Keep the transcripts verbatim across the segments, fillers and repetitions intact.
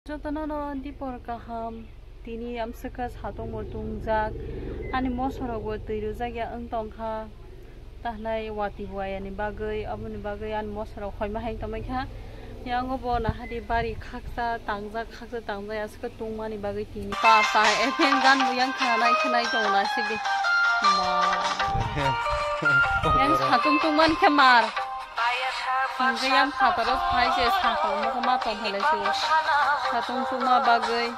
Jotono no dipor kaham, tini amswkha satung bo tungjak, ani mosorok bo twi rwjak ya wng tongkha, tahnai watwi buayani bagwi, aboni bagwi ani mosorok hoima hai tongmai kha. Yango bo nahadi bari khaksa tangjak, khaksa tangjak ya swkha tungmani bagwi tini. Pa, pa, F M gan bo yang khanai khanai tongo naisik di. Ma. Yang satung tungmani khe mar. Hingke yang phataro phai se sakol mokhe ma tong phalai se. Satung tungma bagwi.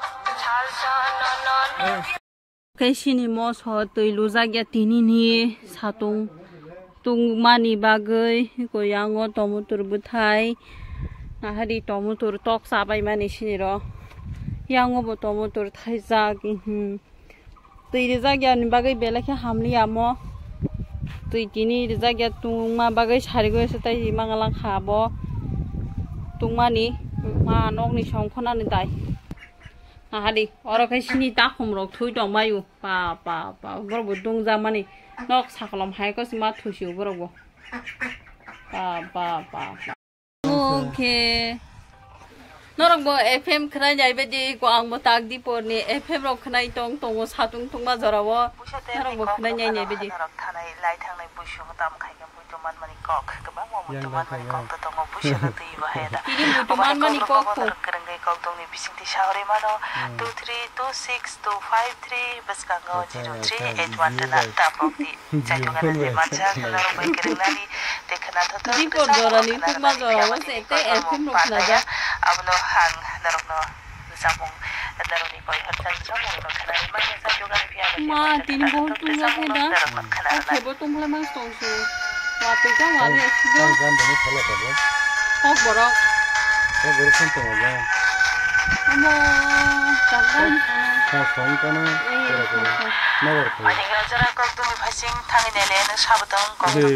Khe sini moso twi lujak ya tini ni satung tungmani bagwi. Ko yango tomutur bwthai. Nahadi tomutur tok chabai mani sini ro. Yango bo tomutur thaijak. Mhm. Twi rijak ya ni bagwi belai khe hamli amo. Twi tini rijak ya tungma bagwi sarigwi se tei rima ngalang kha abo. Tungmani ma nokni song khonani dai. Ahadi oro khe sini takhum rok thui tong mayu. Pa, pa, pa, borok bo tungjakmani nok sakolom hai ko se ma thusi borok bo. Pa, pa, pa, pa. Okay. Norok bo F M khwnai jai bedi ko ang bo tak di por ni F M rok khwnai tong tongo satung tungma jora o. Norok bo khwnai jai jai bedi. Norok thanai lai thangnai buisu tam khai khe muitu manmani kok. Kwbangma muitu manmani kok to tongo buisu no twi bo haya da. Tini muitu manmani kok to. Kwrwngwi kok tongni bisingtwi saori mano. Two three two six two five three bwskango zero three eight one tana tapok di. Chaitungano je mansa khwna rwbai kwrwngnani tei khwna thotho. Dipor jorani tukma jorao se tei F M rok khwnajak. Abono ang norokno samung norokni koi hapsani samung rok khwnani manya chaitungani phiya. Ma, tini bo tungma khe da. Khebo tungma mang tong se. Watwi ta wale. Kok borok. Kok borok tong tong. Amo, chakdang. Kha song kana. Nabor kha. Ani jora kok tumi phasing thangi nele no sabotong kok. Hey,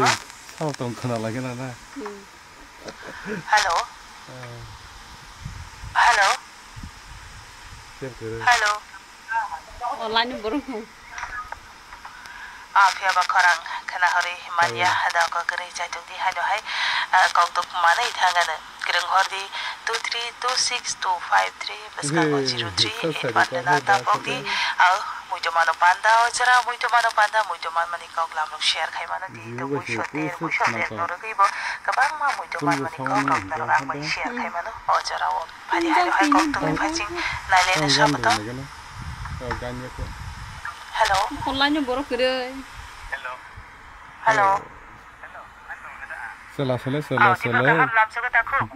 sabotong khana lagi na na. Hello. Hello. Hello. Online borok. Ah, phiya ba khorang khwna hori manya da kok kwrwi chaitung di haino hai, ah, kok dok manwi thangano. Kwrwng hor di two three two six two five three bwskango zero three eight one na tapok di. Ah, muitu mano panda o jora, muitu mano panda, muitu manmani kok lamrok share khai mano di. To buiso ter, buiso ter norogwi bo kwbangma muitu manmani kok rok norok ang bai share khai mano o jora o. Phani haino hai kok tongwi phasing naileno sabotong. Hello. Online borok kwrwi. Hello. Hello. Sela sela sela sela. Lamsogo takhuk.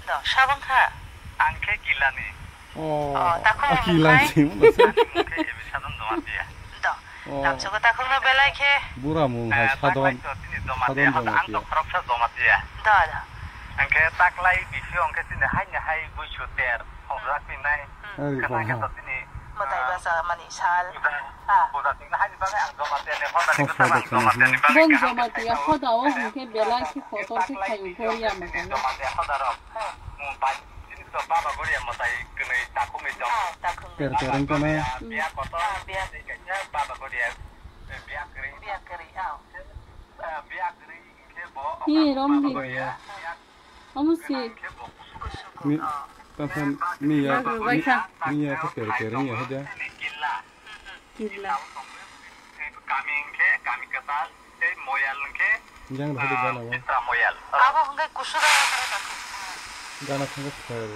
Do, sabang kha. Ang khe Kilani. Oh, takhuk Kilani. Ani mung khe Ebi Sadon Jamatia. Do. Lamsogo takhukno belai khe. Bura mung hai Sadon. Sadon Jamatia. Ang do khoroksa Jamatia. Do, do. Ang khe taklai bisi ang khe tini hai ni hai buisu ter. Hongrak pinai. Khana khe to tini. Mwtai basa mani sal. Puja, puja tingna hai ni bagwi ang Jamatia ni hoda ni bwskango ang Jamatia ni bagwi. Bong Jamatia hoda o hwnkhe belai khe kotor khe khaio Goria mwtai. Jamatia hoda rok. Baba Goria mwtai kwnwi takhukni tong. Takhukni. Ter ter wngkha na. Biya kotor. Biya tei kaisa Baba Goria. Biya kwrwi. Biya kwrwi, ah. Biya kwrwi hwnkhe bo. Ni romdi. Omo si. Mi, tasa miya, miya khe ter ter wngya hwdya. Killa. Kami hwnkhe, kami kwtal, tei moyal hwnkhe, yang rwhai de gana o. Chitra moyal. Abo hwnkhe kusu da. Gana thangkhe ter.